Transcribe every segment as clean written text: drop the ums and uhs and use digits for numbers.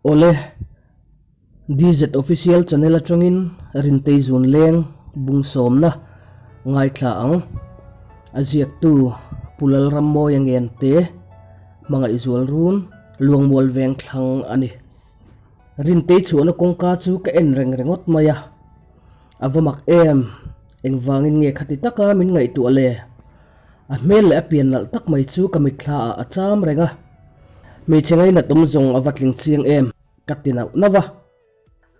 Awle, DZ Official Channel atangin Rintei Zun Leng bung sawmna ngaithla ang. A ziaktu Pu Lalrammawia Ngente, Hmangaihzual Run, Luangmual Veng thlang a ni. Rintei chhuahna kawngka chu ka en reng ringawt mai a. A va mak em! Engvangin nge khati taka min ngaihtuah le? A hmel leh a pian nalh tak mai chu ka mitthla ah a cham reng a. Hmeichhe ngainat awm zawng a va tling chiang em? Ka ti nauh nauh a.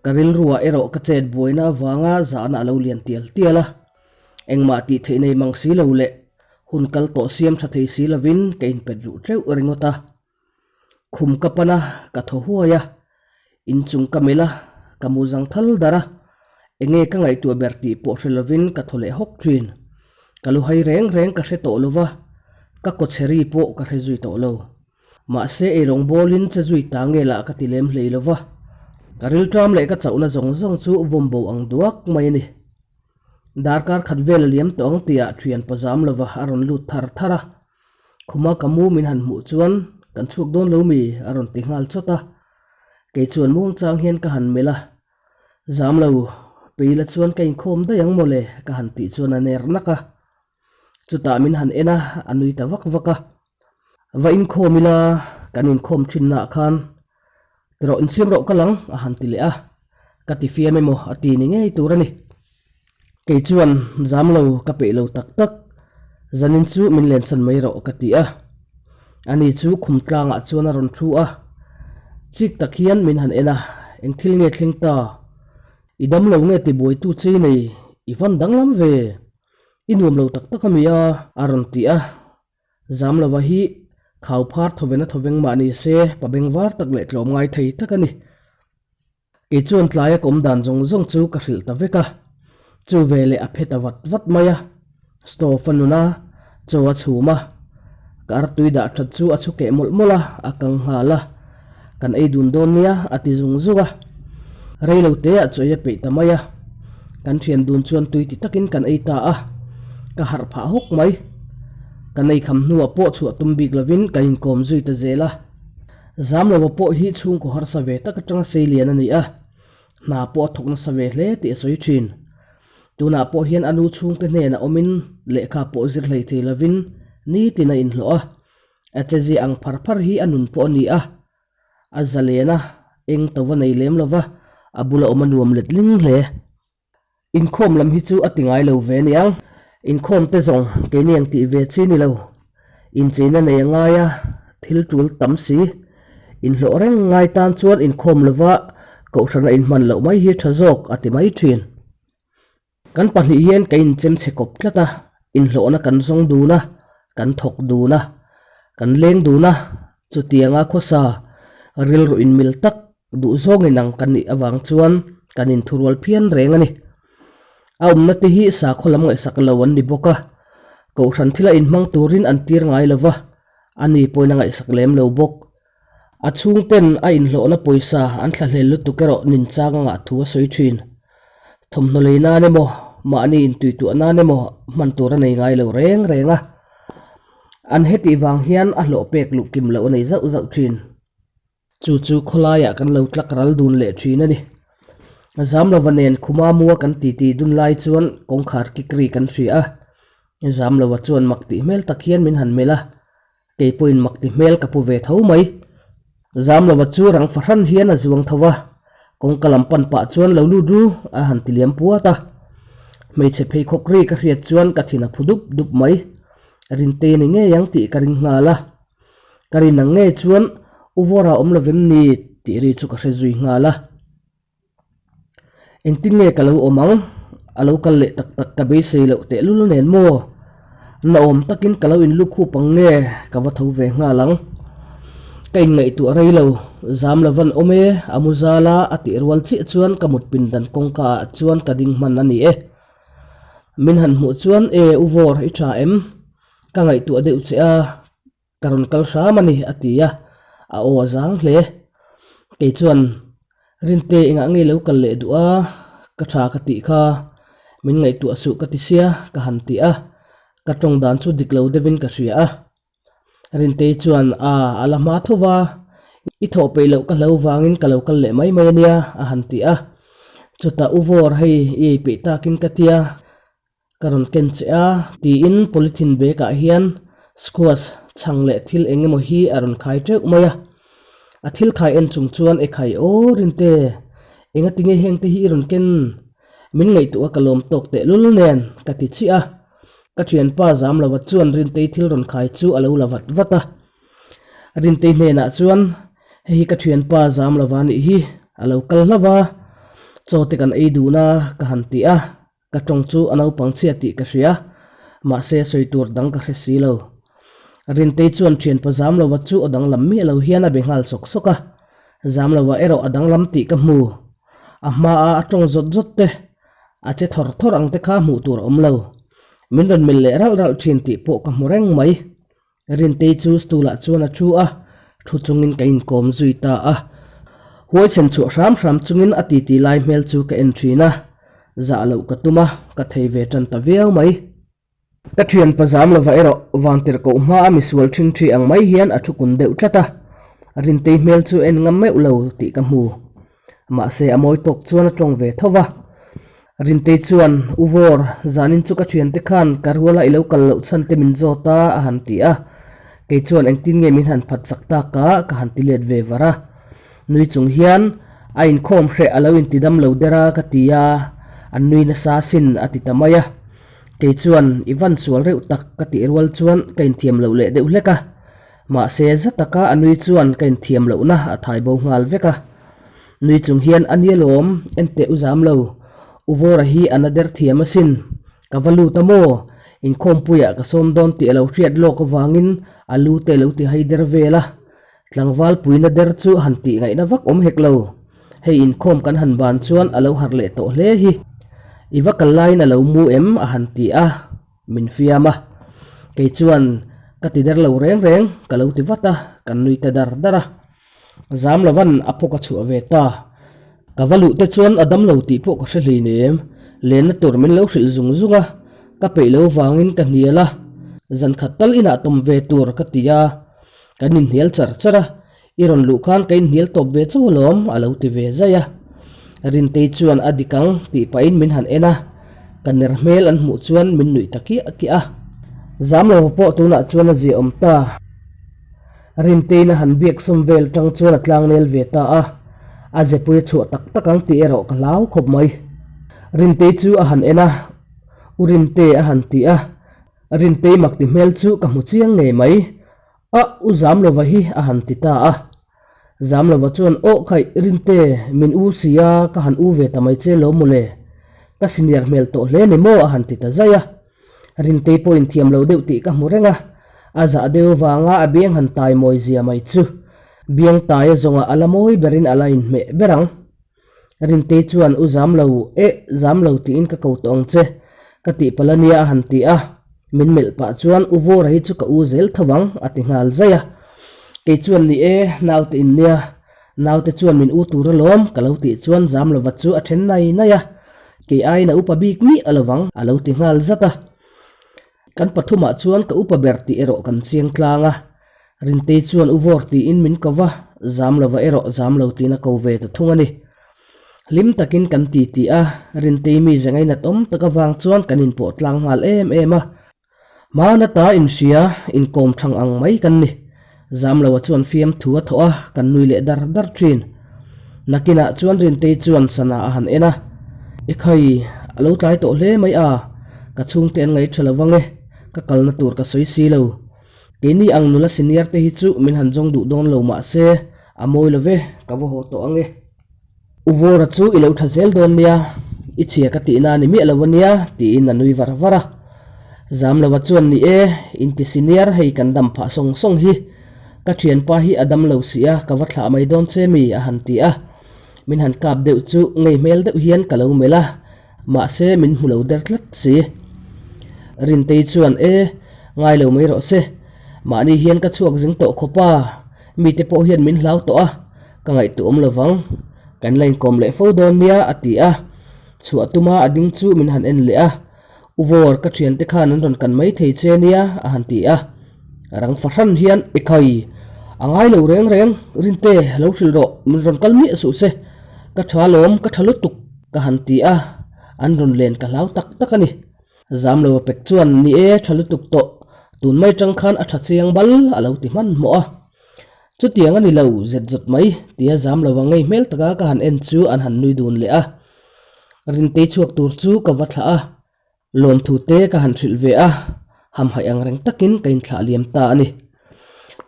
Ka rilruah erawh ka chet buaina avanga zahna a lo lian tial tial a. Engmah tih theih nei mang si lo leh hun kal tawh siam tha thei si lovin ka inpet ruh teuh ringawt a. Khum ka pan a, ka thaw huai a. Inchung ka melh a, ka mu zang thal dar a. Enge ka ngaihtuah ber tih pawh hre lovin ka thaw leh hawk thin. Ka lu hai reng reng ka hre tawh lova, ka kawchhe ri pawh ka hre zui tawh lo. Mahse eirawng bawlin che zui ta nge lah ka ti lem hlei lova. Ka rilṭam leh ka chauhna zawng zawng chu vawm bo ang duak mai a ni. Darkar khat vel a liam tawh ang tihah ṭhian pazam lova a rawn lut thar thar a. Khuma ka mu min han hmuh chuan kan chhuak dawn lo mi a rawn ti nghal chawt a. Kei chuan muangchang hian ka han melh a. Zam lo, peila chuan ka inkhawm daih ang mawle ka han tih chuan a ner nak a. Chutah min han en a, a nui ta vak vak a. Va inkhawm ila kan inkhawm thinnaah khan tirawh insiam rawh ka lang a han ti leh a. Ka ti fiam emaw a ti ni ngei tur a ni. Kei chuan zam lo ka peih lo tak tak, zanin chu min lensan mai rawh ka ti a. Ani chu khum tlangah chuan a rawn thu a, chik tak hian min han en a, eng thil nge thleng ta? I dam lo nge tibuaitu chei nei i van danglam ve? I nuam lo tak tak a mi a? A rawn ti a. Zam lova hi khau phar thawven a thawveng mah ni se pa beng var tak leh tlawm ngai thei tak a ni. Kei chuan tlaia ka awm dan zawng zawng chu ka hrilh ta vek a, chu veleh a phe ta vat vat mai a, stove a nun a, chaw a chhum a, ka artui dah that chu a chhu keh mawlh mawlh a, a kang nghal a, kan ei dun dawn nia a ti zung zung a, rei lo te ah chaw ei a peih ta mai a, kan thian dun chuan tui ti takin kan ei ta a, ka harh phah hawk mai, kan ei kham hnuah pawh chhuah tum bik lovin kan inkawm zui ta zel a. Zamlova pawh hi chhungkaw harsa ve tak atanga sei lian a ni a, hna pawh a thawk nasa ve hle tih a sawi thin. Tunah pawh hian a nu chhungte hnenah awmin lehkha pawh zir hlei thei lovin nitin a inhlawh a, a chezia ang phar phar hi a nun pawh a ni a, a zalen a, eng to va nei lem lova, a bula awm a nuam let ling hle. Inkhawm lam hi chu a ti ngai lo ve aniang. Inkhawm te zawng keini ang tih ve chi ni lo. Incheina nei a ngai a, thil tul tam si. Inhlawh reng ngai tan chuan inkhawm lova kohhrana inhman loh mai hi tha zawk a ti mai thin. Kan pahnih hian ka inchem chhe kawp tlat a, inhlawhna kan zawng dun a, kan thawk dun a, kan leng dun a, chutianga khawsa rilru inmil tak Duh zawngin ang kan nih avang chuan kan inthurual phian reng a ni. A awmna te hi sakhaw lam ngaihsak lo an ni bawk a, kohhran thila inhmang turin an tir ngai lo va, a ni pawhin a ngaihsak lem lo bawk. A chhungten a inhlawhna pawisa an thlahlel lutuk erawh ninchang a ngah thu a sawi thin. Thawmhnaw lei nan emaw, mahni intuituah nan emaw hman tur a nei ngai lo reng reng a. An hetih vang hian a hlawh pek luh kim loh a nei zauh zauh thin. Chu chu khawlaiah kan lo tlak ral dun leh thin a ni. Zamlova nen khuma mua kan titi dun lai chuan kawngkhar kikri kan hria a. Zamlova chuan mak tih hmel tak hian min han melh a, kei pawhin mak ti hmel ka pu ve tho mai. Zamlova chu rang fahran hian a zuang tho a, kawngka lam pan pah chuan lo lut ru a han ti liam puat a. Hmeichhe pheikhawk ri ka hriat chuan ka thin a phu dup dup mai. Rinte ni ngei ang tih ka ring nghal a. Ka rin ang ngei chuan U Vawra awm lovem ni tih ri chu ka hre zui nghal a. Engtin nge ka lo awm ang? A lo kal leh tak tak ka beisei loh tehlul nen maw? Na awm takin ka lo inlu khup ang nge ka va tho ve nghal ang? Ka inngaihtuah rei lo, zam lo van awm e, a mu zal a, a tih rual chiah chuan ka mut pindan kawngka ah chuan ka ding hman a ni e. Min han hmuh chuan e U Vawr i tha em? Ka ngaihtuah deuh che a, ka rawn kal hram a ni, a ti a, a aw a zang hle. Kei chuan, Rinte engah nge lo kal leh duh a, ka tha ka tih kha, min ngaihtuah suh ka ti sia, ka han ti a, ka tawng dan chu dik lo deuhin ka hria a. Rintei chuan, A, a la hma tho va, I thawh peih loh ka hlo vangin ka lo kal leh mai mai a nia, a han ti a. Chutah U Vawr hei i ei peih takin ka tia, ka rawn ken che a, tiin polythene bag ah hian squash chhang leh thil eng emaw hi a rawn khai teuh mai a. A thil khai en chung chuan e khai aw Rinte, engatinge heng te hi i rawn ken? Min ngaihtuah a ka lawm tawk teh lul nen ka ti chiah a. Ka thianpa zam lova chuan Rintei thil rawn khai chu a lo la vat vat a. Rintei hnenah chuan, Hei hi ka thianpa zam lova nih hi, a lo kal hlauh a, chaw te kan ei dun a ka han ti a, ka tawng chu a naupang chhia tih ka hria, mahse sawi tur dang ka hre si lo. Rintei chuan thianpa zam lova chu a danglam miah lo hian a be nghal sawk sawk a, zam lova erawh a danglam tih ka hmu. A hmaa a tawng zawt zawt te, A che thawr thawr ang te kha hmuh tur a awm lo. Min rawn melh leh ralh ralh thin tih pawh ka hmu reng mai. Rintei chu stool ah chuan a thu a, thu chungin ka inkawm zui ta a. Huaisen chhuah hram hram chungin a titi lai hmel chu ka en thin a, zah loh ka tum a, ka thei ve tan ta viau mai. Ka thian pa zam lova erawh vantir koh hma a misual ṭhing ṭhi ang mai hian a thu kun deuh tlat a, Rintei hmel chu en ngam meuh lo tih ka hmu. Mahse a mawi tawk chuan a ṭawng ve tho va. Rintei chuan, U Vawr, zanin chu ka thiante khan ka ruala i lo kal loh chhan te min zawt a, a han ti a. Kei chuan engtin nge min han phat chak tak a, ka han ti let ve var a. Nui chung hian, A inkhawm hreh a lo intidam lo der a, ka ti a, an nui nasa sin, a ti ta mai a. Kei chuan i van sual reuh tak ka tih rual chuan ka inthiam loh leh deuh hlek a, mahse za taka a nui chuan ka inthiam lohna a thai bo nghal vek a. Nui chung hian a nia lawm, enteh u zam lo, U Vawra hi a na der thiam asin, ka va lut a maw? Inkhawmpuiah ka sawm dawn tih a lo hriat lawk avangin a lu te lo ti hai der vel a, tlangval puina der chu han tih ngaihna vak awm hek lo. Hei inkhawm kan han ban chuan a lo harh leh tawh hle hi. I va kal laiin a lo mu em? a han ti a, min fiam a. Kei chuan ka ti der lo reng reng, ka lo ti vat a, kan nui ta dar dar a. Zam lovan a phawk a chhuah ve ta. Ka va luh te chuan a dam lo tih pawh ka hre hleinem, lenna tur min lo hrilh zung zung a, ka peih lo vangin ka hnial a, zan khat tal inah tawm ve tur ka ti a, kan inhnial char char a, I rawn luh khan ka inhnial tawp ve chauh alawm, a lo ti ve zai a. Rintei chuan a dik ang tih pahin min han en a, ka ner hmel an hmuh chuan min nuih ta kiah kiah a. Zamlova pawh tunah chuan a ziaawm ta. Rinteiin a han biak sawm vel tang chuan a tlangnel ve ta a, a zepui a chhuah tak tak ang tih erawh ka hlau khawp mai. Rintei chu a han en a, U Rinte a han ti a, Rintei mak ti hmel chu ka hmu chiang ngei mai. A, u Zamlova hi a han ti ta a. Zamlova chuan, Aw khaih, Rinte, min u si a, ka han u ve ta mai che lo mawle. Ka senior hmel tawh hle ni maw a han ti ta zai a. Rintei pawh inthiam lo deuh tih ka hmu reng a, a zah deuh vanga a biang han tai mawi zia mai chu. Biang tai a zawngah a la mawi berin a la inhmeh ber ang. Rintei chuan u zam lo eh zam lo tiin ka ko tawh ang che ka tih palh a nia a han ti a, min melh pah chuan u Vawra hi chu ka u zel tho ang a ti nghal zai a. Kei chuan ni e naute in nia, naute chuan min u tur alawm ka lo tih chuan zam lova chu a then nai nai a, kei aiin a upa bik miah lovang a lo ti nghal zat a. Kan pathumah chuan ka upa ber tih erawh kan chiang tlang a, Rintei chuan u vawr tiin min ko va, zam lova erawh zam lo tiin a ko ve ta thung a ni. Hlim takin kan ti ti a, Rintei mi ze ngainat awm tak avang chuan kan inpawh tlang nghal em em a. Hmana ta inhria, inkawm thang ang mai kan ni. Zam loa chuan fiamthu a thawh a, kan nui leh dar dar thin. Nakinah chuan Rintei chuan sana a han en a, Ekhai, a lo tlai tawh hle mai a, ka chhungte an ngaih tha lo vang e, ka kalna tur ka sawi si lo. Keini ang nula senior te hi chu min han zawng duh dawn lo mah se, a mawi lo ve, ka va haw tawh ang e. U Vawra chu i lo tha zel dawn nia, i chhia ka tihna a ni miah lo a nia, tiin a nui var var a. Zamlova chuan ni e, inti senior hei kan dam phah sawng sawng hi. Ka thianpa hi a dam lo si a, ka va thlah mai dawn che mi, a han ti a. Min han kap deuh chu ngei hmel deuh hian ka lo melh a. Mahse min hmu lo der tlat si. Rintei chuan e, ngai lo mai rawh se. Mahni hian ka chhuak zing tawh khawp a, mite pawh hian min hlau tawh a, ka ngaihtuah awm lovang. Kan la inkawm leh fo dawn nia a ti a. Chhuah tuma a ding chu min han en leh a. U Vawr, ka thiante khan an rawn kan mai thei che nia a han ti a. Rang fahran hian, Ekhai! A ngai lo reng reng, Rinte, lo hrilh rawh, min rawn kal miah suh se. Ka tha lawm, ka tha lutuk, ka han ti a, an rawn len ka hlau tak tak a ni. Zam lo a pek chuan, Ni e, tha lutuk tawh, tun mai tang khan a tha chiang bal, a lo ti hmanhmawh a. Chutiang a ni lo, zet zawt mai, tia zam lo a ngei hmel taka ka han en chu an han nui dun leh a. Rintei chhuak tur chu ka va thlah a, Lawmthu te ka han hrilh ve a, hamhaih ang reng takin ka inthlah liam ta a ni.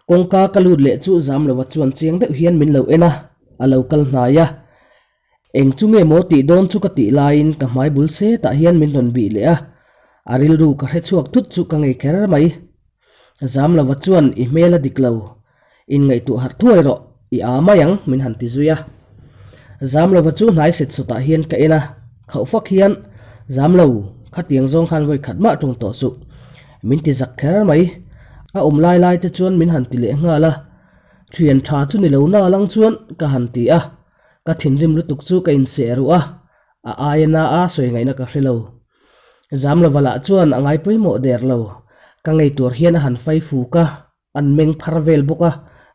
Kawngka ka lut leh chu Zamlova chuan chiang deuh hian min lo en a, a lo kal hnai a. Eng chu nge maw tih dawn chu ka tih laiin ka hmai bul setah hian min rawn bih leh a, a rilru ka hre chhuak thut chu ka ngei kher mai. Zamlova chuan i hmel a dik lo, Inngaihtuah harh thuai rawh, i aa mai ang, min han ti zui a. Zamlova chu hnai set sawtah hian ka en a, khauh fak hian, Zamlo, khatiang zawng khan vawi khat mah ṭawng tawh suh. Min ti zak kher mai. A awm lai lai te chuan min han ti leh nghal a. Ṭhian ṭha chu ni lo na lang chuan ka han ti a. Ka thinrim lutuk chu ka inseh ruh a, a aia na a sawi ngaihna ka hre lo. Zamlova lah chuan a ngai pawimawh der lo. Ka ngei tur hian a han fai fuk a. An meng phar vel bawk a,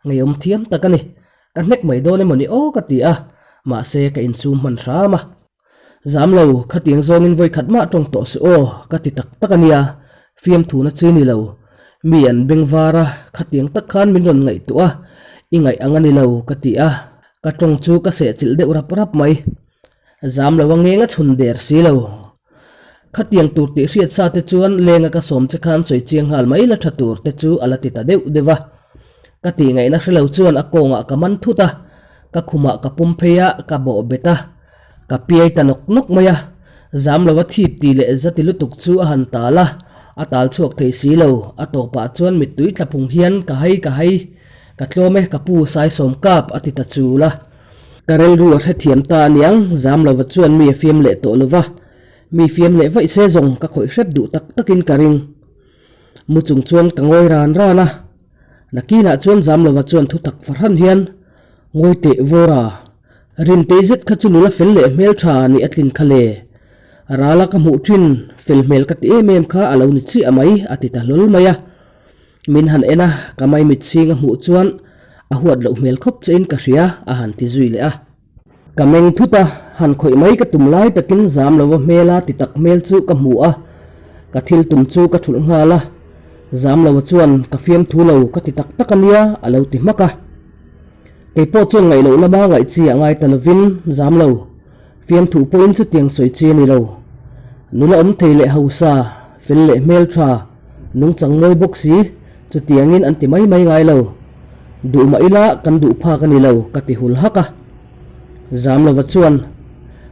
ngeiawm thiam tak a ni. Ka hnek mai dawn emaw ni aw ka ti a, mahse ka insum hman hram a. Zam lo, khatiang zawngin vawi khat mah tawng tawh suh aw, ka ti tak tak a nia, fiamthuna chi ni lo. Mi an beng var a, khatiang tak khan min rawn ngaihtuah a, i ngaih ang a ni lo ka ti a, ka tawng chu ka sehchilh deuh rap rap mai. Zam lo a ngeng a chhun der si lo. Khatiang tur tih hriat sa te chuan lenga ka sawm che khan sawi chiang nghal mai la tha tur te chu a la ti ta deuh deuh a. Ka tih ngaihna hre lo chuan a kawngah ka man thut a, ka khumah ka pawm phei a, ka bawh bet a, ka piai ta nawk nawk mai a. Zam lova thip ti leh zati lutuk chu a han tal a, a tal chhuak thei si lo. A tawpah chuan mittui tla phung hian ka hai ka hai, ka tlawm e ka pu Saisawm kap a ti ta chul a. Ka rilru a hrethiam ta aniang, zam lova chuan mi a fiam leh tawh lova, mi fiam leh vaih se zawng ka khawih hrep duh tak takin ka ring. Mu chung chuan ka ngawi ran ran a, nakinah chuan zam lova chuan thu tak fahran hian, Ngawi teh Vawra, Rintei zet kha chu nula fel leh hmeltha nih a tlin kha le. Rala ka hmuh thin, fel hmel ka ti em em kha a lo ni chiah mai, a ti ta hlawl mai a. Min han en a, ka maimit chhing a hmuh chuan a huat loh hmel khawp che in ka hria, a han ti zui leh a. Ka meng thut a, han khawih mai ka tum lai takin zam lova hmela ti tak hmel chu ka hmu a, ka thil tum chu ka thulh nghal a. Zam lova chuan ka fiamthu lo ka ti tak tak a nia, a lo ti hmak a. Kei pawh chuan ngaih loh lama ngaih chi a ngai ta lovin zam lo. Fiamthu pawhin chutiang sawi chi a ni lo. Nula awm thei leh hausa, fel leh hmeltha, nungchang mawi bawk si, chutiangin an ti mai mai ngai lo. Duh mah ila kan duh phak a ni lo ka ti hul hak a. Zam lova chuan,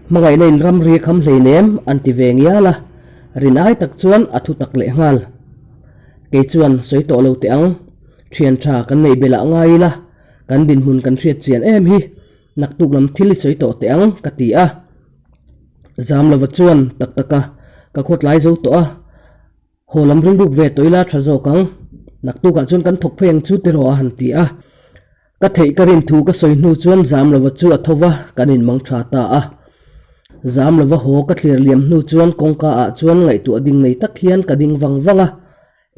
Hmangaihna in ramri kham hleinem an ti ve ngial a, rin ai tak chuan a thu tak leh nghal. Kei chuan sawi tawh lo teh ang, thian tha kan neih belh ah ngai ila, kan dinhmun kan hriat chian em hi. Naktuk lam thil i sawi tawh teh ang, ka ti a. Zamlova chuan tak taka ka khawtlai zo tawh a, haw lam rilruk ve tawh ila tha zawk ang. Naktukah chuan kan thawk phei ang chu tiraw a han ti a. Ka theih ka rin thu ka sawi hnu chuan Zamlova chu a tho va, kan inmang tha ta a. Zamlova haw ka thlir liam hnu chuan kawngka ah chuan ngaihtuah ding nei tak hian ka ding vang vang a.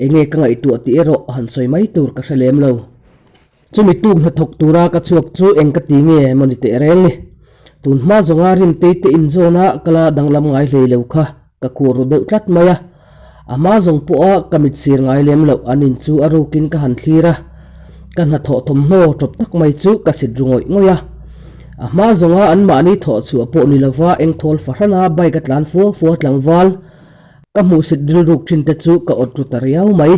Enge ka ngaihtuah tih erawh han sawi mai tur ka hre lem lo. Chumi tuk hnathawk tura ka chhuak chu eng ka ti nge maw ni teh reng ni. Tun hma zawnga Rintei te inzawn a ka la danglam ngai hlei lo kha ka kur ru deuh tlat mai a. A hma zawng pawha ka mit sir ngai lem loh an in chu a rukin ka han thlir a. Ka hnathawh thawmhnaw tawp tak mai chu ka sit ru ngawih ngawih a. A hma zawnga anmahni thawh chhuah pawh ni lova engthawl fahrana bike a tlan fua fua tlangval Ka hmuhsit rilruk thin te chu ka awt ru ta riau mai.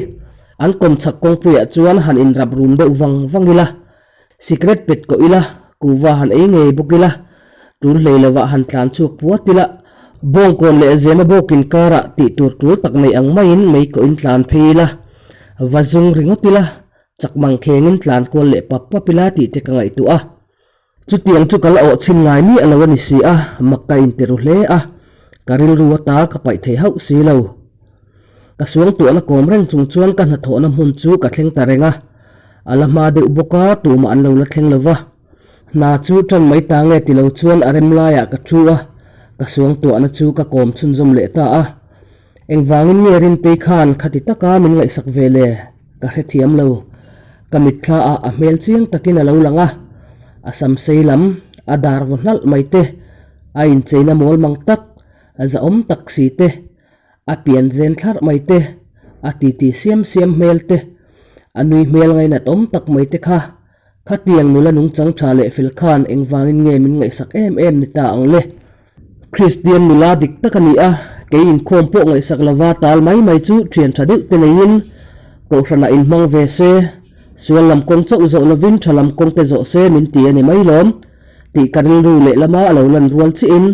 An kawmchhak kawngpuiah chuan han inrap rum deuh vang vang ila, sikret pet kawh ila, kuhva han ei ngei bawk ila, tul hlei lovah han tlan chhuak puat ila, bawngkawn leh zema bawk inkarah tih tur tul tak nei ang maiin mei kawhin tlan phei ila, va zung ringawt ila, chak mang khengin tlan kual leh pap pap ila tih te ka ngaihtuah a. Chutiang chu ka la awh chhin ngai miah lo a ni si a, mak ka inti ru hle a, ka rilru ata ka paih thei hauh si lo. Ka suangtuahna kawm reng chung chuan ka hnathawhna hmun chu ka thleng ta reng a, a la hma deuh bawk a, tumah an lo la thleng lo va. Hna chu tan mai ta nge ti lo chuan a rem laiah ka thu a, ka suangtuahna chu ka kawm chhunzawm leh ta a. Engvangin nge Rintei khan khati taka min ngaihsak ve le? Ka hrethiam lo. Ka mitthla ah a hmel chiang takin a lo lang a, a sam sei lam, a dar vaw hnalh mai te, a incheina mawl mang tak, zahawm tak si te, a pian zen thlarh mai te, a titi siam siam hmel te, a nui hmel ngainat awm tak mai te kha Khatiang nula nungchang tha leh fel khan engvangin nge min ngaihsak em em ni ta ang le? Kristian nula dik tak a ni a, kei inkhawm pawh ngaihsak lova tal mai mai chu thian tha deuh te neiin Kohhranah inhmang ve se, sual lam kawng chauh zawh lovin tha lam kawng te zawh se min ti a ni mai lawm tih ka rilru lehlama a lo lan rual chiahin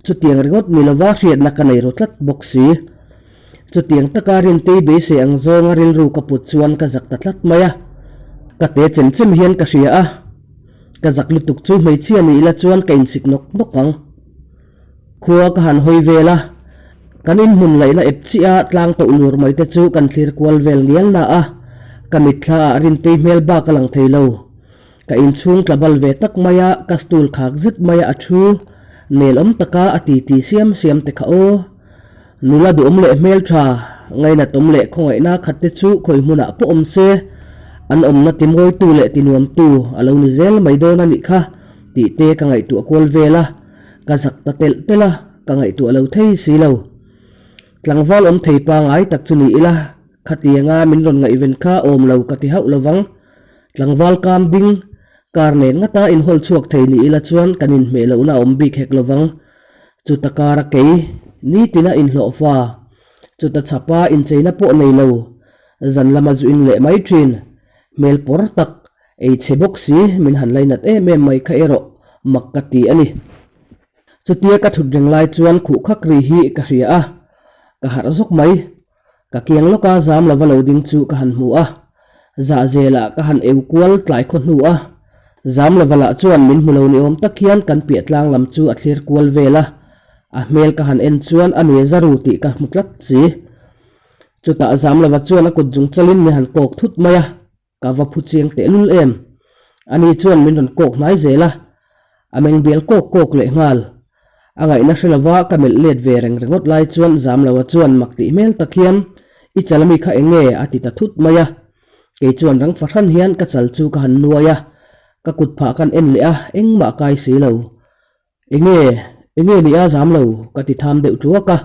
chutiang ringawt ni lova hriatna ka nei ru tlat bawk si. Chutiang taka Rintei beisei ang zawnga rilru ka put chuan ka zak ta tlat mai a, ka te chem chem hian ka hria a, ka zak lutuk chu hmeichhia ni ila chuan ka insik nawk nawk ang. Khua ka han hawi vel a, kan inhmun laihna ep chiah a tlang tawh lur mai te chu kan thlir kual vel ngial na a, ka mitthla ah Rintei hmel bak a lang thei lo. Ka inchhung tla bal ve tak mai a, ka stool khak zet mai a a thu nel awm taka a titi siam siam te kha aw. Nula duhawm leh hmeltha, ngainatawm leh khawngaihna khat te chu khawi hmunah pawh awm se, an awmna timawitu leh tinuamtu a lo ni zel mai dawn a nih kha tih te ka ngaihtuah kual vel a, ka zak ta telh telh a, ka ngaihtuah lo thei si lo. Tlangval awm thei pangai tak chu ni ila, khatianga min rawn ngaihven kha awm lo ka ti hauh lovang. Tlangval kam ding, kar nen ngata inhawl chhuak thei ni ila chuan kan inhmeh lohna a awm bik hek lovang. Chuta kara kei, nitina inhlawh fa, chuta chhapa incheina pawh nei lo, zan lama zu in leh mai thin, hmel pawr tak, ei chhe bawk si min han lainat em em mai kha erawh mak ka ti a ni. Chutia ka thut reng lai chuan khuh khak ri hi ka hria a, ka harh zawk mai. Ka kiang lawka zam lova lo ding chu ka han hmu a, zahzelah ka han eu kual tlai khaw hnu a. Zam lova lah chuan min hmu lo ni awm tak hian kan piah tlang lam chu a thlir kual vel a, a hmel ka han en chuan a nui za ru tih ka hmu tlat si. Chutah zam lova chuan a kut jung chalin min han kawk thut mai a. Ka va phu chiang tehlul em? Ani chuan min rawn kawk hnai zel a, a meng bial kawk kawk leh nghal. A ngaihna hre lova ka melh let ve reng ringawt lai chuan Zamloa chuan mak tih hmel tak hian, I chal ami kha eng nge? a ti ta thut mai a. Kei chuan rang fahran hian ka chal chu ka han nuai a, ka kut phah kan en leh a, engmah kai si lo. Enge, enge ni a zam lo? ka ti tham deuh tuak a.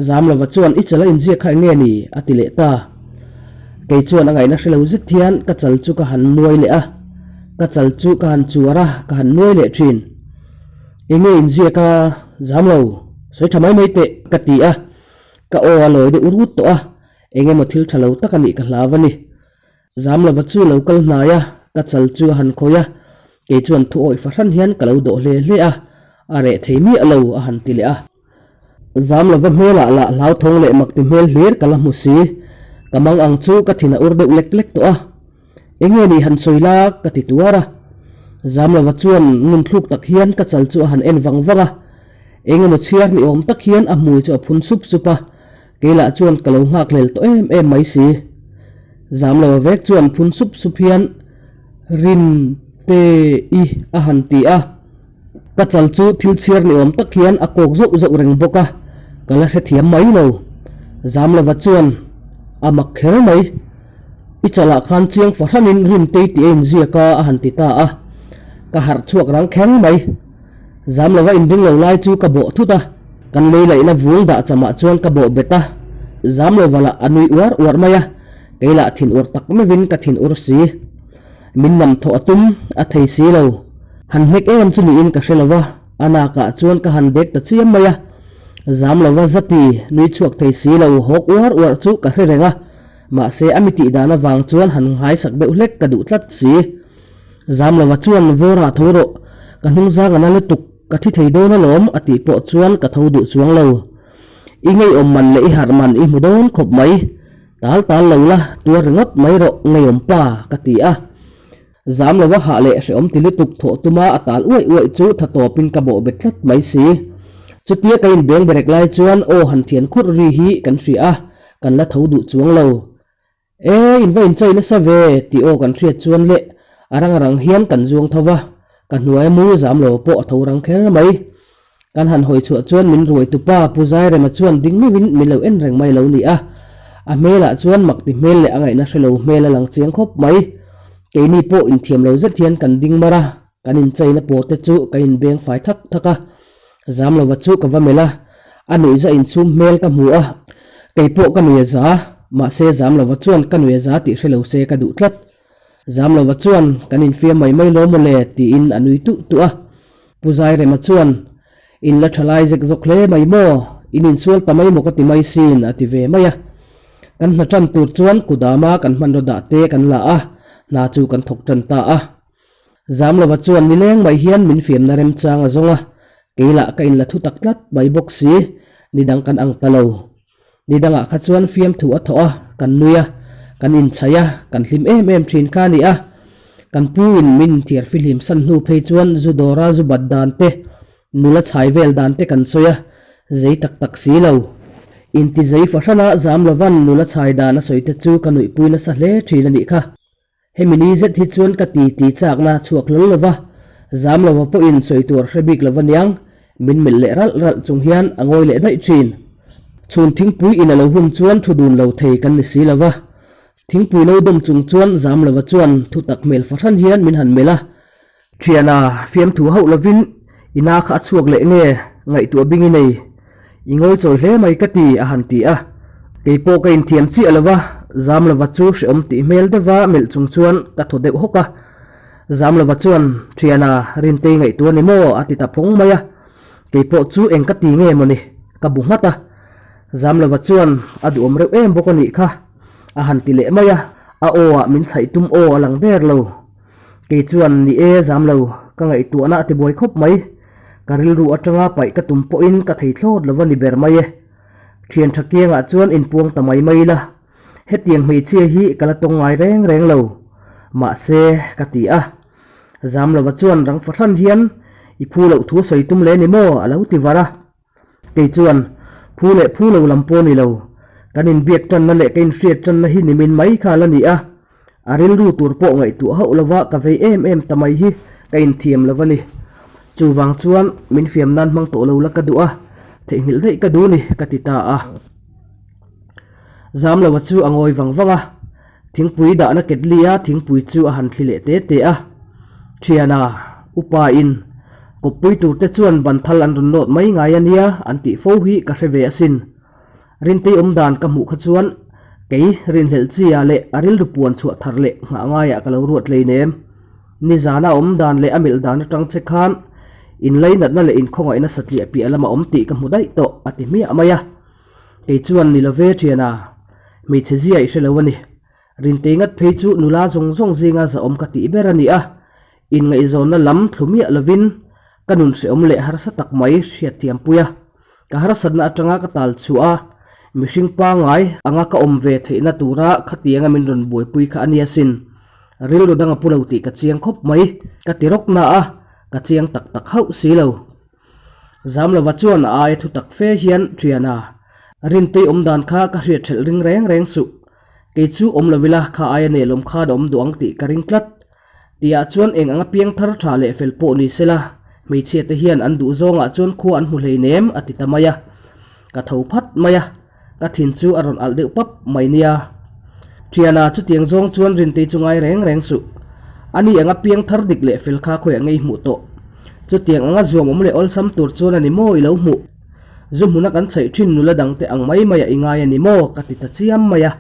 Zam lova chuan i chal a inziak kha enge ni? a ti leh ta. Kei chuan a ngaihna hre lo zet hian ka chal chu ka han nuai leh a, ka chal chu ka han chuar a, ka han nuai leh thin. Enge inziak a zam lo? Sawi tha mai mai teh ka ti a, ka aw a lawi deuh rut tawh a, enge maw thil tha lo tak a nih ka hlau a ni. Zam lova chu lo kal hnai a, ka chal chu a han khawi a, kei chuan thu awih fahran hian ka lo dawh hle hle a, a reh thei miah lo a han ti leh a. Zam lova hmelah lah hlauthawng leh makti hmel hlir ka la hmu si, ka mang ang chu ka thin a ur deuh lek lek tawh a. Enge nih han sawi la ka ti tuar a. Zam lova chuan ngun thluk tak hian ka chal chu a han en vang vang a, engemaw chhiar ni awm tak hian a hmui chu a phun sup sup a, Kei lah chuan ka lo nghak hlel tawh em em mai si. Zam lo vek chuan phun sup sup hian Rin te i a han ti a. Ka chal chu thil chhiar ni awm tak hian a kawk zauh zauh reng bawk a, ka la hrethiam mai lo. Zam lova chuan a mak kher mai. I chalah khan chiang fahranin Rin te i tih a inziak a a han ti ta a. Ka harh chhuak rang kher mai. Zam lova inring lo lai chu ka bawh thut a, kan lei laihna vung dah chamah chuan ka bawh bet a, zam lova lah a nui uar uar mai a, kei lah thin ur tak meuhin ka thin ur si. Min nam thawh a tum, a thei si lo. Han hnek em chu niin ka hre lova, a nakah chuan ka han dek ta chiam mai a, zam lova zati nui chhuak thei si lo hawk uar uar chu ka hre reng a, mahse a mi tih dan avang chuan han nghaisak deuh hlek ka duh tlat si. Zam lova chuan Vawra tho rawh, ka hnung zang a na lutuk, ka thi thei dawn alawm a tih pawh chuan ka tho duh chuang lo. I ngeiawm man leh i harh man i hmu dawn khawp mai, tal tal lo la, tuar ringawt mai rawh ngeiawm pa ka ti a. Zam lova hah leh hrehawm ti lutuk thawh tuma a tal uaih uaih chu tha tawpin ka bawh bet tlat mai si. Chutia ka inbeng berek lai chuan aw han thian khurh ri hi kan hria a, kan la tho duh chuang lo. E, in va inchai nasa ve tih aw kan hriat chuan le a rang rang hian kan zuang tho va, ka hnuaia mu zam lo pawh a tho rang kher mai. Kan han hawi chhuah chuan min ruai tupa Pu Zairema chuan ding meuhin min lo en reng mai lo ni a, a hmelah chuan mak ti hmel leh a ngaihna hre lo hmel a lang chiang khawp mai. Keini pawh inthiam lo zet hian kan ding mar a, kan inchaina paw te chu ka inbeng fai thak thak a. Zamlova chu ka va melh a, a nuihza inchhum hmel ka hmu a, kei pawh ka nuih a za, mahse Zamlova chuan ka nuih a za tih hre lo se ka duh tlat. Zamlova chuan kan infiam mai mai lo maw le tiin a nui tuh tuh a. Pu Zairema chuan, In la tha lai zek zawk hle mai maw? In insual ta mai maw ka ti mai sin a ti ve mai a. Kan hna tan tur chuan kudama kan hmanraw dah te kan la a, hna chu kan thawk tan ta a. Zamlova chuan nileng mai hian min fiamna remchang a zawng a, kei lah ka inla thu tak tlat mai bawk si, nidang kan ang ta lo. Nidangah kha chuan fiamthu a thawh a, kan nui a, kan inchhaih a, kan hlim em em thin kha a ni a. Kan pu in min inthiar fihlim san hnu phei chuan zu dawra zu bat dan te, nula chhai vel dan te kan sawi a, zei tak tak si lo. Inti zei fahrana Zamlovan nula chhai dan a sawi te chu ka nuihpui nasa hle thin a nih kha. Hemi ni zet hi chuan ka ti ti chakna chhuak hlawl lo va, zam lova pawhin sawi tur hre bik lo va niang, min melh leh ralh ralh chung hian a ngawi leh daih thin. Chhun thingpui in a lo hun chuan thu dun lo thei kan ni si lo va, thingpui lo dawm chung chuan zam lova chuan thu tak hmel fahran hian min han melh a, Thiana, fiamthu hauh lovin i na kha a chhuak leh nge ngaihtuah bing i nei? I ngawi chawi hle mai ka ti, a han ti a. Kei pawh ka inthiam chiah lo va, Zamlova chu hrehawm tih hmel deuha melh chung chuan ka thaw deuh hawk a. Zamlova chuan, Thiana, Rintei ngaihtuah ni maw? a ti ta phawng mai a. Kei pawh chu eng ka ti nge mawni? Ka bu nghat a. Zamlova chuan, A duhawm reuh em bawk a nih kha, a han ti leh mai a. A aw ah min chhaih tum aw a lang der lo. Kei chuan, Ni e, zam lo, ka ngaihtuahna a ti buai khawp mai. Ka rilru atanga paih ka tum pawhin ka thei thlawt lo va ni ber mai e. Thian tha kiangah chuan inpuang ta mai mai ila. Hetiang hmeichhia hi ka la tawng ngai reng reng lo. Mahse, ka ti a. Zam lova chuan rang fahran hian, I phu loh thu sawi tum le ni maw? a lo ti var a. Kei chuan, Phu leh phu lo lam pawh ni lo. Kan inbiak tanna leh ka inhriat tanna hi nimin mai kha la ni a. A rilru tur pawh ngaihtuah hauh lova ka vei em em ta mai hi ka inthiam lo a ni. Chuvang chuan min fiam nan hmang tawh lo la ka duh a, theihnghilh daih ka duh ni ka ti ta a. Zamloa chu a ngawi vang vang a. Thingpui dahna ketli a thingpui chu a han thli leh te te a. Thiana, upa in, kawppui tur te chuan ban thal an rawn nawt mai ngai a nia an tih fo hi ka hre ve asin. Rintei awm dan ka hmuh kha chuan kei rinhlelh chi ah leh a rilru puan chhuah thar leh nghah ngaiah ka lo ruat hleinem. Nizana awm dan leh a melh dan atang che khan inlainatna leh inkhawngaihna satliah piah lama awm tih ka hmu daih tawh a ti hmiah mai a. Kei chuan ni love thiana, hmeichhe zia i hre lo a ni. Rintei ngat phei chu nula zawng zawng zinga zahawm ka tih ber a ni a, inngaihzawnna lam thlu miah lovin ka nun hrehawm leh harsa tak mai hriatthiampui a, ka harsatna atanga ka tal chhuah a, mihring pangngai anga ka awm ve theihna tura khatianga min rawn buaipui kha a nia sin. Rilru dang a pu lo tih ka chiang khawp mai, ka ti rawk na a, ka chiang tak tak hauh si lo. Zamlova chuan a aia thu tak fe hian Thiana, Rintei awm dan kha ka hriat ṭhelh ring reng reng suh. Kei chu awm lo ila kha aia nelawm khan a awm duh ang tih ka ring tlat. Tihah chuan eng anga piang thar ṭha leh fel pawh ni sela, hmeichhia te hian an duh zawngah chuan khua an hmu hleinem a ti ta mai a. Ka tho phat mai a. Ka thin chu a rawn alh deuh pap mai nia. Thiana chutiang zawng chuan Rintei chu ngai reng reng suh. Ani anga piang thar dik leh fel kha khawiah ngei hmuh tawh. Chutiang anga zuam awm leh awlsam tur chuan a ni maw i lo hmuh? Zu hmuna kan chhaih thin nula dangte ang mai maiah i ngai a ni maw? ka ti ta chiam mai a.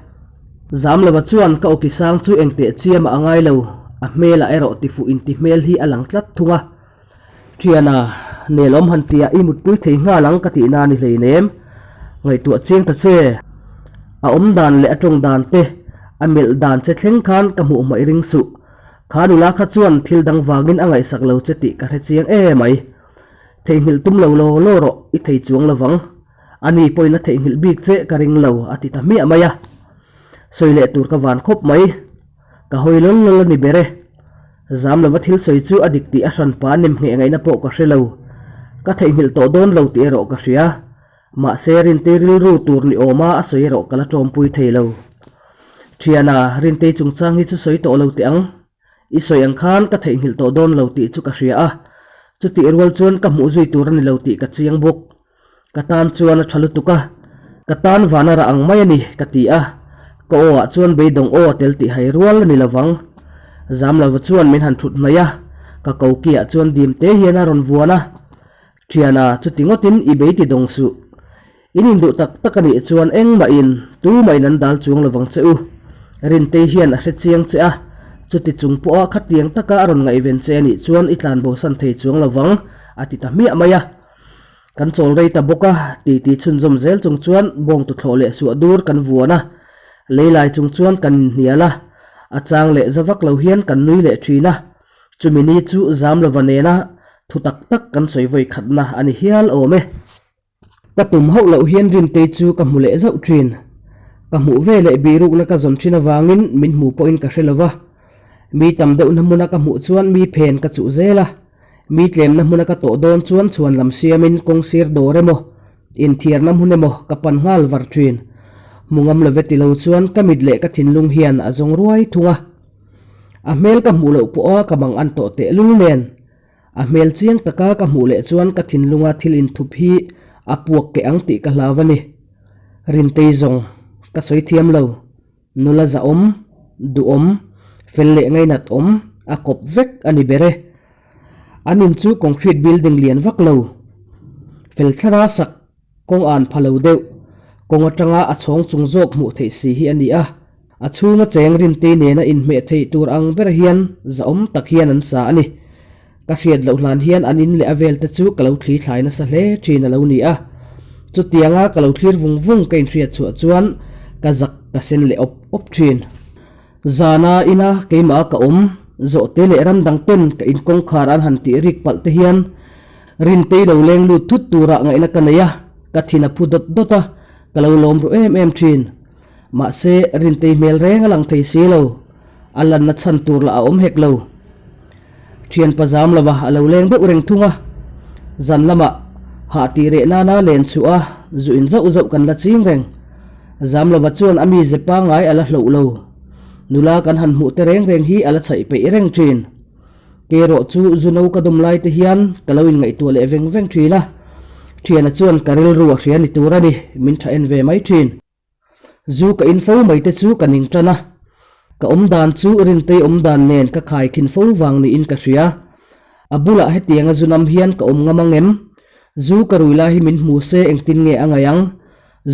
Zamlova chuan ka awki sang chu engteh chiamah a ngai lo, a hmelah erawh tifuh inti hmel hi a lang tlat thung a. Thiana, nelawm han tia i mutpui thei nghal ang ka tihna a ni hleinem. Ngaihtuah chiang ta che. A awm dan leh a tawng dan te, a melh dan che thleng khan ka hmuh hmaih ring suh. Kha nula kha chuan thil dang vangin a ngaihsak lo che tih ka hre chiang em mai. Theihnghilh tum lo law law rawh, i thei chuang lovang. Ani pawhin a theihnghilh bik che ka ring lo, a ti ta hmiah mai a. Sawi leh tur ka van khawp mai. Ka hawi lawl lawl a ni ber e. Zam lova thil sawi chu a dik tih a hran pa nem ngheh ngaihna pawh ka hre lo. Ka theihnghilh tawh dawn lo tih erawh ka hria. Mahse Rintei rilru tur ni awma a sawi erawh ka la tawmpui thei lo. Thiana, Rintei chungchang hi chu sawi tawh lo teh ang. I sawi ang khan ka theihnghilh tawh dawn lo tih chu ka hria a. Chutih rual chuan ka hmuh zui tur a ni lo tih ka chiang bawk. Ka tan chuan a tha lutuk a, ka tan vana rah ang mai a ni, ka ti a. Ka aw ah chuan beidawng aw a tel tih hai rual a ni lovang. Zamlova chuan min han thut hnaih a, ka kokiah chuan dim te hian a rawn vuan a, Thiana, chuti ngawtin i bei ti dawng suh. In induh tak tak a nih chuan engmahin tumahin an dal chuang lovang che u. Rintei hian a hre chiang che a, chuti chung pawha khatiang taka a rawn ngaihven che a nih chuan i tlanbosan thei chuang lovang, a ti ta hmiah mai a. Kan chawl rei ta bawk a, titi chhunzawm zel chung chuan bawng tuthlawh leh suah dur kan vuan a, lei lai chung chuan kan inhnial a, a chang leh za vak lo hian kan nui leh thin a, chumi ni chu zam lova nena thu tak tak kan sawi vawi khatna a ni hial awm e. Ka tum hauh loh hian Rintei chu ka hmu leh zauh thin. Ka hmuh ve leh birukna ka zawn thin avangin min hmu pawhin ka hre lo va, mi tam deuhna hmuna ka hmuh chuan mi phen ka chuh zel a, Mi tlemna hmuna ka tawh dawn chuan chhuan lam siamin kawng sir dawr emaw, inthiarna hmun emaw ka pan nghal var thin. Hmu ngam love ti lo chuan ka mit leh ka thinlung hian a zawng ruai thung a. A hmel ka hmuh loh pawha ka mang an tawh tehlul nen, a hmel chiang taka ka hmuh leh chuan ka thinlunga thil inthup hi a puak keh ang tih ka hlau a ni. Rintei zawng ka sawi thiam lo. Nula zahawm, duhawm, fel leh ngainat awm a kawp vek a ni ber e. An in chu concrete building lian vak lo, fel thlara sak kawng an pha lo deuh, kawng atanga a chhawng chung zawk hmuh theih si hi a ni a. A chhunga cheng rintei nena inhmeh theih tur ang ber hian zahawm tak hian an sa a ni. Ka hriat loh hlan hian an in leh a vel te chu ka lo thli thlai nasa hle thin a lo ni a. Chutianga ka lo thlir vung vung ka inhriat chhuah chuan ka zak ka sen leh awp awp thin. Zana ina keimah a ka awm zawh te leh ran dang ten ka in kawngkhar an han tih rik palh te hian Rintei lo leng lut thut turah ngaihna ka nei a, ka thin a phu dawt dawt a, ka lo lawm ru em em thin. Mahse Rintei hmel reng a lang thei si lo. A lanna chhan tur lah a awm hek lo. Thianpa zam lova a lo leng deuh reng thung a, zan lamah hah tih reh nana len chhuah a zu in zauh zauh kan la ching reng. Zam lova chuan a mize pangngai a la hloh lo. Nula kan han hmuh te reng reng hi a la chhaih peih reng thin. Kerawh chu zu no ka dawm lai te hian ka lo inngaihtuah leh veng veng thin a, thiana chuan ka rilru a hria ni tur a ni, min tha en ve mai thin. Zu ka in fo mai te chu ka ning tan a, ka awm dan chu Rintei awm dan nen ka khai khin fo vang niin ka hria. A bulah hetianga zu nam hian ka awm ngam ang em? Zu ka rui lai hi min hmu se engtin nge a ngaih ang?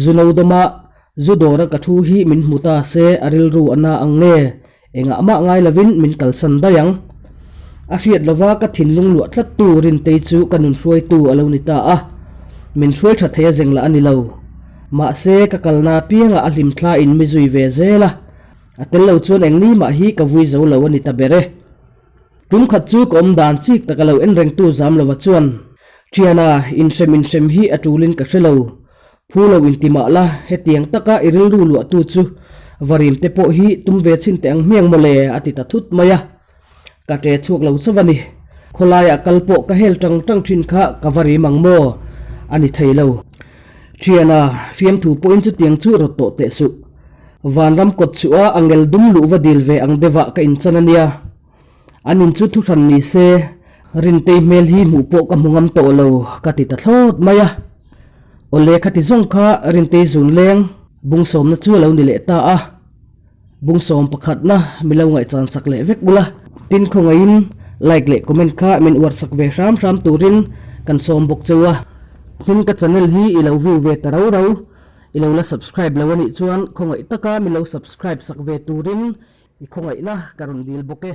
Zu no dawma zu dawra ka thu hi min hmu ta se a rilru a na ang nge? Engah mah ngai lovin min kalsan daih ang. A hriat lova ka thinlung luah tlattu Rintei chu ka nun hruaitu a lo ni ta a, min hruai tha thei a zeng lah a ni lo. Mahse, ka kalna apiangah a hlimthla in mi zui ve zel a, a tel lo chuan eng ni mah hi ka vui zo lo a ni ta ber e. Tum khat chu ka awm dan chik taka lo en rengtu zam lova chuan, Thiana, inhrem inhrem hi a tulin ka hre lo. Phu lo inti mah la, hetiang taka i rilru luahtu chu varim te pawh hi tum ve chhin teh ang hmiang mawle a ti ta thut mai a. Ka ṭe chhuak lo chauh a ni. Khawlaiah kal pawh ka hel ṭang ṭang ṭhin kha ka va rim ang maw? A ni thei lo. Ṭhiana, fiamthu pawhin chutiang chu rawt tawh teh suh. Vanram kawt chhuah a angel dum luh va dil ve ang deuhah ka inchan a nia. An in chu thuhran ni se, Rintei hmel hi hmuh pawh ka hmu ngam tawh lo ka ti ta thlawt mai a. Awle khati zawng kha Rintei zun leng bung sawmna chu a lo ni leh ta a. Bung sawm pakhatna mi lo ngaihchan sak leh vek bula. Tin khawngaihin like leh comment kha min uar sak ve hram hram turin kan sawm bawk cheu a. Tin ka channel hi i lo view ve ta rau rau, i lo la subscribe lo anih chuan khawngaih taka mi lo subscribe sak ve turin i khawngaihna ka rawn dil bawk e.